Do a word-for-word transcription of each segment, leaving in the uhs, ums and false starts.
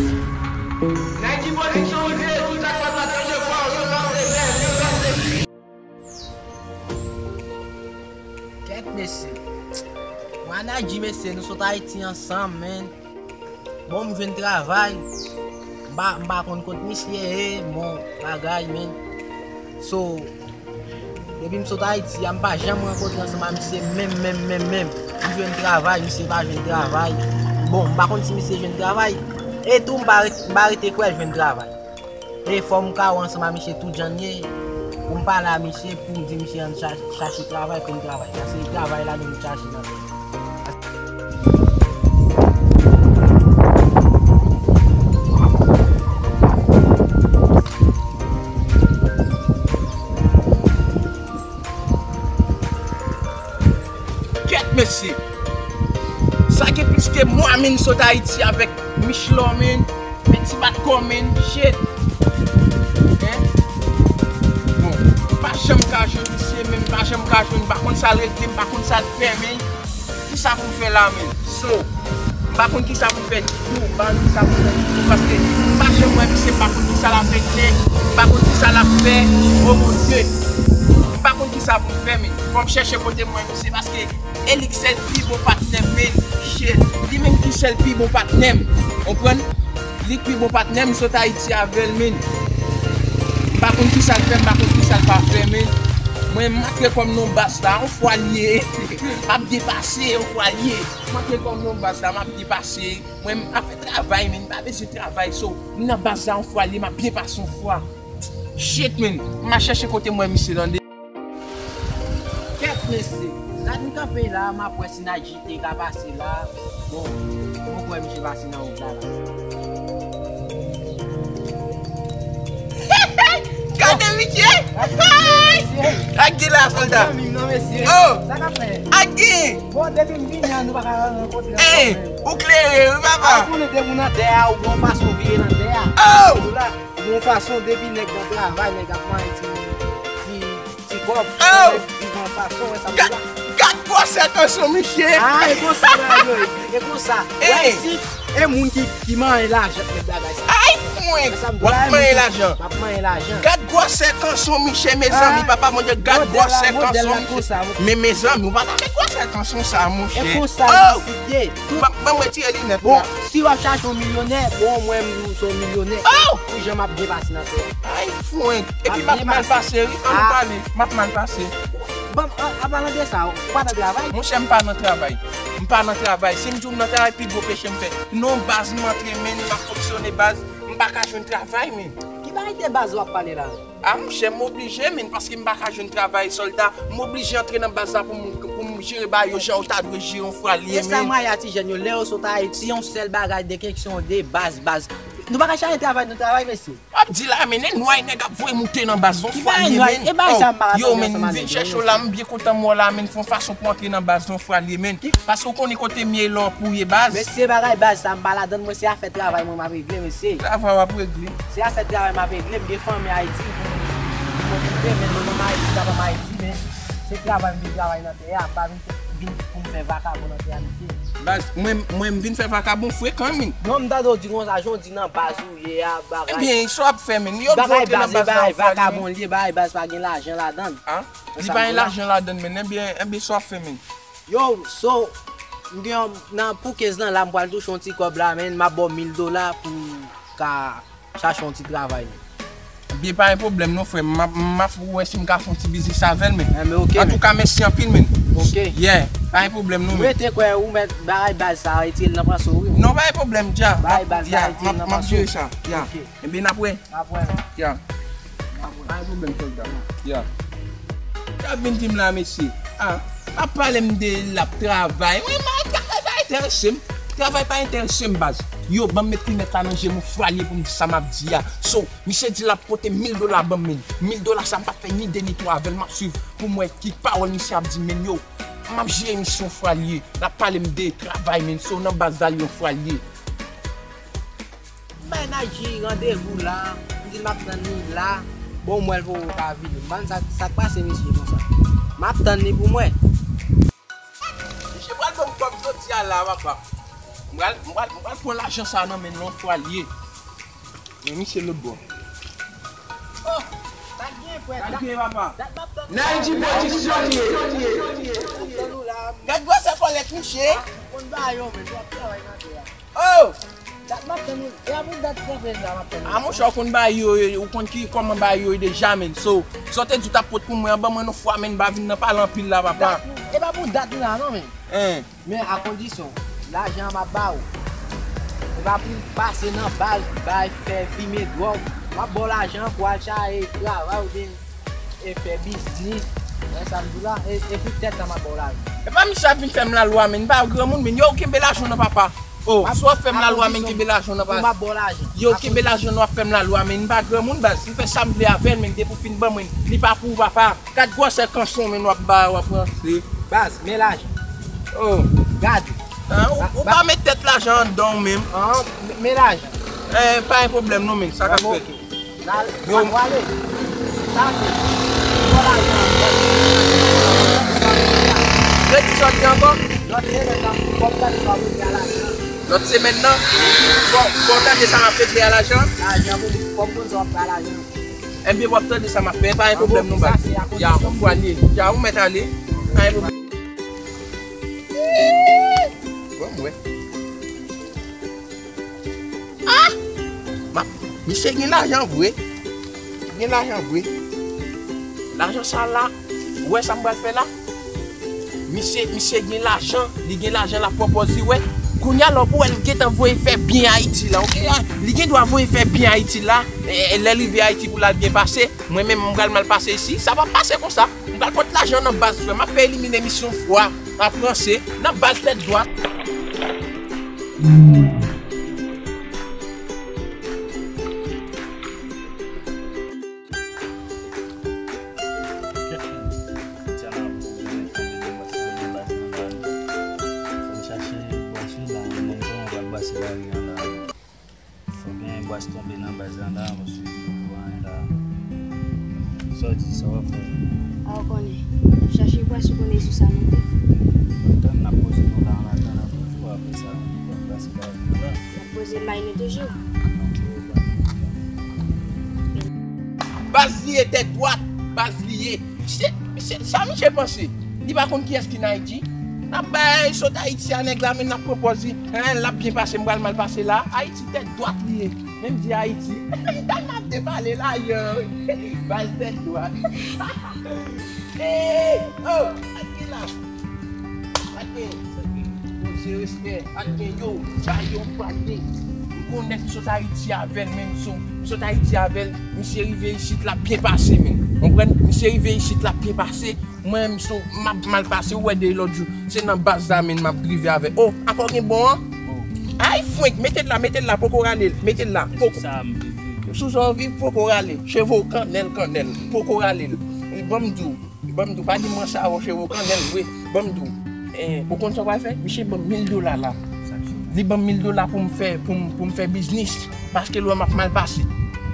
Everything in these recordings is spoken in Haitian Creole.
Nike Production, ou di tout sa k fèt la, tande vwa, ou se pa vle fè, se pa vle. Kèt, mesye. Mwen a Nike, mesye, nou sot Ayiti ansanm, men. Bon, m jwenn travay. M pa, m pa konn kot misye ye, bon, bagay, men. So, depi m sot Ayiti a, m pa janm rankontre ansanm a misye, menm, menm, menm, menm. M jwenn travay, misye pa jwenn travay. Bon, m pa konn si misye jwenn travay. E tou, m pa ret-, m pa rete kwè l jwenn travay. E fò m ka wè ansanm a misye tout jan l ye, pou m pale a misye, pou m di misye ann cha-, chache travay, pou m travay. Paske travay la nou chache nan peyi. Kèt, mesye. Sa gen plis ke mwa, men, sot Ayiti avèk Michelin, men. Men ti bat kò, men, shit. Hein? Bon, m pa janm ka jwenn misye, men m pa janm ka jwenn, m pa konn sa l regle, m pa konn sa l fè, men. Kisa pou m fè la, men? So, m pa konn kisa pou m fè ditou, m pa konn kisa pou m fè ditou, paske m pa janm wè misye, m pa konn kisa l ap regle, m pa konn kisa l ap fè. Oh mon Dieu! M pa konn kisa pou m fè, men. Fò m chèche kote m wè misye, paske E li ki sèl pi bon patnè m, men. Shit. Li menm ki sèl pi bon patnè m. Konprann? Li ki pi bon patnè m, sot Ayiti avè l, men. M pa konn kisa l fè, m pa konn kisa l pa fè, men. Mwen, m antre kò m nan baz la, yon fwa l ye. M ap byen pase, yon fwa l ye. M antre kò m nan baz la, m ap byen pase. Mwen, m ap fè travay, men. M pa bezwen travay, so, m nan baz la, yon fwa l ye, m ap byen pase, yon fwa. Shit, men. M a chèche kote m wè misye, tande. Kèt, mesye. Gad m kanpe la, m ap wè si Nike te ka pase la. Bon, m poko wè misye pase nan wout la, la. Gade misye! Gade misye! Ak gen la, sòlda. Zanmi m nan, mesye. Oh! Sa k ap fè? Ak gen! Bon, depi m vini an, nou pa ka rankontre ankò, men. Ou klere, wi, papa. A, ou konnen depi w nan tè a, ou gon fason vire nan tè a. Oh! Ou la. Yon fason, depi nèg nan travay, nèg ap manyen ti, ti, ti kòb, nèg viv an fason, wè sa m di la. Gad gwosè kanson misye! Ah, e konsa bagay yo ye, e konsa. Wè isit, e moun ki, ki manyen lajan k met bagay sa. Ay, fwen! W ap manyen lajan. W ap manyen lajan. Gad gwosè kanson misye, mezanmi, papa Bondye, gad gwosè kanson misye. Men, mezanmi, ou pa ta met gwosè kanson sa, monchè. E konsa isit ye. Ban m retire linèt la. Si w ap chache yon milyonè, bon, mwen, m se yon milyonè. Oh! Pou jan m ap byen pase nan tè a. Ay, fwenk. Epi m ap mal pase, wi. Ann nou pale. M ap mal pase. Bon, an, an palan de sa, ou pa nan travay? Monchè, m pa nan travay. M pa nan travay. Si m di w m nan travay, pi gwo peche m fè. Non, baz m antre, men m ap fonksyone, baz. M pa ka jwenn travay, men. Ki bagay de baz w ap pale la? A, monchè, m oblije, men, paske m pa ka jwenn travay sòlda. M oblije antre nan baz la pou m, pou m jere bagay yo jan yo ta dwe jere yon fwa l ye, men. E sa m rayi a ti jèn yo, lè yo sot Ayiti, yon sèl bagay de kesyon de baz, baz. Nou pa ka chache travay, nou travay, mesye. W ap di la, men, e nway nèg ap voye moute nan baz yon fwa l ye, men. Yo, men, m vin chèche w la, m byen kontan m wè w la, men, fè yon fason pou antre nan baz yon fwa l ye, men. Paske w konnen kote m ye, lè w pou ye baz. Mesye, bagay baz sa, m pa ladann, mwen, se afè travay mwen m ap regle, mesye. Travay w ap regle? Se afè travay m ap regle, m gen fanmi Ayiti pou m, pou m okipe, men manman m Ayiti, papa m Ayiti, men se travay m vin travay nan tè a, m pa vin, vin pou m fè vakabon nan tè a, mesye. Baz, mwen, mwen m vin fè vakabon frekan, men. Non, m tande w di konsa, jan w di nan baz ou ye a, bagay. Ebyen, sa w ap fè, men? Yo di w antre nan baz la yon fwa l ye, men. Bagay baz, e bagay vakabon l ye, bagay baz pa gen lajan ladann. A? Li pa gen lajan ladann, men. Ebyen, ebyen, sa w ap fè, men? Yo, so, m gen yon, nan pou kenz lan la, m pral touche yon ti kòb la, men, m ap ba w mil dola pou w ka chache yon ti travay, men. Byen, pa gen pwoblèm non, frè m. M ap, m ap wè si m ka fè yon ti biznis avè l, men. Antouka, mèsi anpil, men. Ok. Yeah, pa gen pwoblèm non, men. M rete kwè ou mèt bagay baz sa, retire l nan panse w, wi. Non, pa gen pwoblèm, dja. Bagay baz sa, retire l nan panse w. M ap jere sa, yeah. Ok. Ebyen, n ap wè. N ap wè. Yeah. Pa gen pwoblèm, sòlda. Yeah. Sa ap vin di m la, mesye. A, ap pale m de l ap travay. Mwen, mwen, travay pa enterese m. Travay pa enterese m, baz. Yo, ban m met linèt la nan je m, yon fwa l ye pou m di sa m ap di a. So, misye di l ap pote mil dola ban m, men. Mil dola sa, m p ap fè ni de ni twa avè l, m ap swiv pou m wè ki pawòl misye ap di, men, yo. M ap jere misye yon fwa l ye. L ap pale m de travay, men. So, nan baz la, l yon fwa l ye. M bay Naji randevou la, m di l m ap tann li la. Bon, m wè l poko ka vini. M pa konn sa, sa k pase misye konsa. M ap tann li pou m wè. Misye pral ban m kòb jodi a la, papa. M pral, m pral, m pral pran lajan sa nan men l yon fwa l ye. Men misye lòt bò. Oh, pa t gen frè. Pa t gen papa. Dat m ap tann. Nayji bò disizyon li ye. Gad gwosè kòlèt misye. Konn ba yo, men w ap travay nan tè a. Oh! Dat m ap tann ou. E a pou dat kanpe la m ap tann ou. A monchè, w konn ba yo, ou konn ki kòman ba yo deja, men. So, sa w te di w t ap pot pou mwen an, ban mwen yon fwa, men, m pa vin nan pale anpil la, papa. Dat nou, e pa pou dat nou la, non, men. Hein. Men a kondisyon, lajan an m ap ba ou. E pa pou pase nan baz, bay, fè, fimen dwòg. M ap ba w lajan an pou al chache travay oubyen e fè biznis. Wè sa m di w la, e, e pou tèt la m ap ba w lajan. E pa misye ap vin fè m lalwa, men. M pa granmoun, men. Yo, kenbe lajan w nan, papa. Oh, si w ap fè m lalwa, men, kenbe lajan w nan, papa. Yo, kenbe lajan w ap fè m lalwa, men. M pa granmoun, baz. M fè sa m vle avè l, men. Depi w fin ban mwen, li pa pou ou, papa. Gad gwosè kanson, men, w ap ba, w ap ranse. Baz, men lajan. Oh. Gad. Hein, ou, ou pa met tèt lajan anndan w menm. Ah, men lajan. Eh, pa gen pwoblèm non, men, sa k ap fèt. Yo. Sa se. Bon lajan. Redi sa w di ankò? Lòt semèn nan, fò m tande sa w ap regle a lajan. Lòt semèn nan, fò, fò w tande sa m ap regle a lajan. Lajan pou, fò m konn sa w ap fè a lajan. Ebyen, w ap tande sa m ap fè, pa gen pwoblèm non, baz. Ya, yon fwa li ye. Ya, ou mèt ale. Pa gen pwoblèm. Bon, m wè. Ah! M ap, misye gen lajan vre. Gen lajan vre. Lajan sa la, ou wè sa m pral fè la? Misye, misye gen lajan, li gen lajan l ap pwopòze, wè. Kounye a la, ou wè l gentan voye fè byen Ayiti la, oke? Li gen dwa voye fè byen Ayiti la, e, e lè l rive Ayiti pou l al byen pase, mwen menm, m pral mal pase isi, sa p ap pase konsa. M pral pot lajan nan baz, frè. M ap fè elimine misye yon fwa. M ap ranse nan baz tèt dwat. Fò gen bwase tonbe nan baz la, paske yo pa anyen la. Sa w di, sa w ap fè? A, w konnen. N ap chache bwase, w konnen sou sa nou te. Fò tann, n ap poze nou la, an atandan pou jou, apre sa, nou pral pase la, nou la. N ap poze may nou toujou. Baz li ye, tèt dwat, baz li ye. Se, se sa misye panse. Li pa konn kiyès ki Nayji. N ap bay sot Ayiti a nèg la, men n ap pran pòz li. Hein, l ap byen pase, m pral mal pase la. Ayiti tèt dwat li ye. Men m di Ayiti. Tan m ap depale la, yo. Baz tèt dwat. Hey, oh, gade la. Gade. Poze respè. Gade yo. Gade yo pale. M konnen m sot Ayiti avè l, men m sot, m sot Ayiti avè l. Misye rive isit, l ap byen pase, men. Konprann? Misye rive isit, l ap byen pase. Mwen menm, m ap mal pase, ou wè depi lòt jou. Se nan baz la menm m ap drive avè. Oh, ankò gen bon an? Ay, fwenk, mete l la, mete l la, poko rale l, mete l la. Poko. Sou sa w viv, poko rale. Cheve w kannèl, kannèl, poko rale l. Ban m di w, ban m di w, pa di m ranse avè w, cheve w kannèl vre. Ban m di w, eh, ou konn sa w pral fè? Misye ban m mil dola la. Li ban m mil dola pou m fè, pou m, pou m fè biznis. Paske l wè m ap mal pase.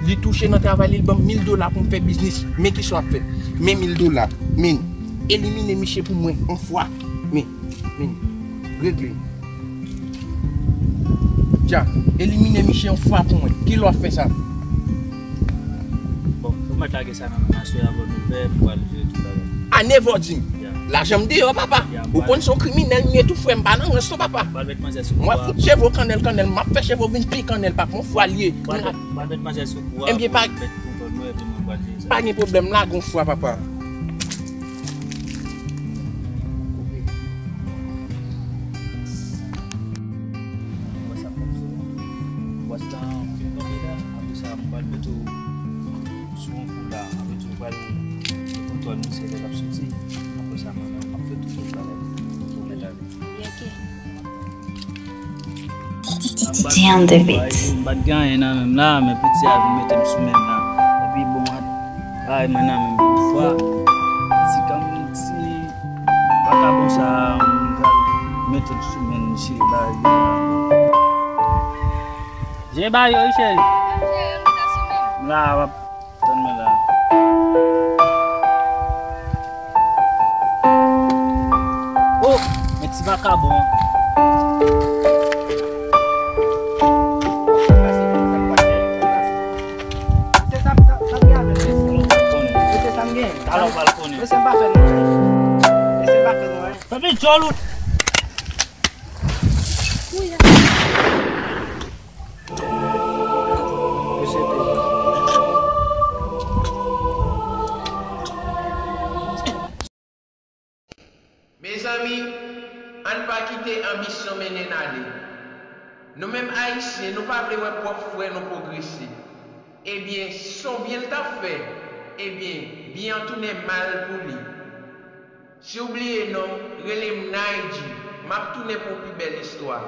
Li touche nan travay li, li ban m mil dola pou m fè biznis. Men kisa w ap fè? Men mil dola. Men, elimine misye pou mwen, yon fwa. Men, men, regle. Dja, elimine misye yon fwa pou mwen. Kilè w ap fè sa? Bon, ou mèt lage sa nan men m aswè a, bon, nou fè, m pral jere tout bagay. A nèf è di m. Ya. Lajan m deyò, papa. Ya, m pral. Ou konn se yon kriminèl m ye tou, frè m, pa nan rans non, papa. M pral met manzè sou kou a. Mwen fout cheve w kannèl, kannèl. M ap fè cheve w vin pi kannèl, papa. Yon fwa l ye. M pral met, m pral met manzè sou kou a. Ebyen, pa, pou nou, epi nou pral jere sa. Pa gen pwoblèm, lage yon fwa, papa. Koupe. Bwòs la fin tonbe la, apre sa, m pral mete w sou yon kou la, apre tou, m pral kontwòl misye lè l ap soti, apre sa, mwen menm, m ap fè tout lòt bagay pou w mèt ale. Ye, oke. T T on the beat. M pa t gen anyen nan men m la, men piti a vin mete m sou men m la. Epi bon, bagay mwen nan men m yon fwa. Ti kanm, ti vakabon sa a, m pral mete l sou men misye, bagay yo. Je ba yo, wi, cheri. M la, w ap tann mwen la. Oh, men ti vakabon an. Tòlout. Mezanmi, ann pa kite anbisyon mennen n ale. Nou menm Ayisyen, nou pa vle wè pwòp frè nou pwogrese. Ebyen, se yon byen l t ap fè. Ebyen, byen an tounen mal pou li. Si w bliye non m, rele m Nayji. M ap tounen pou yon pi bèl istwa.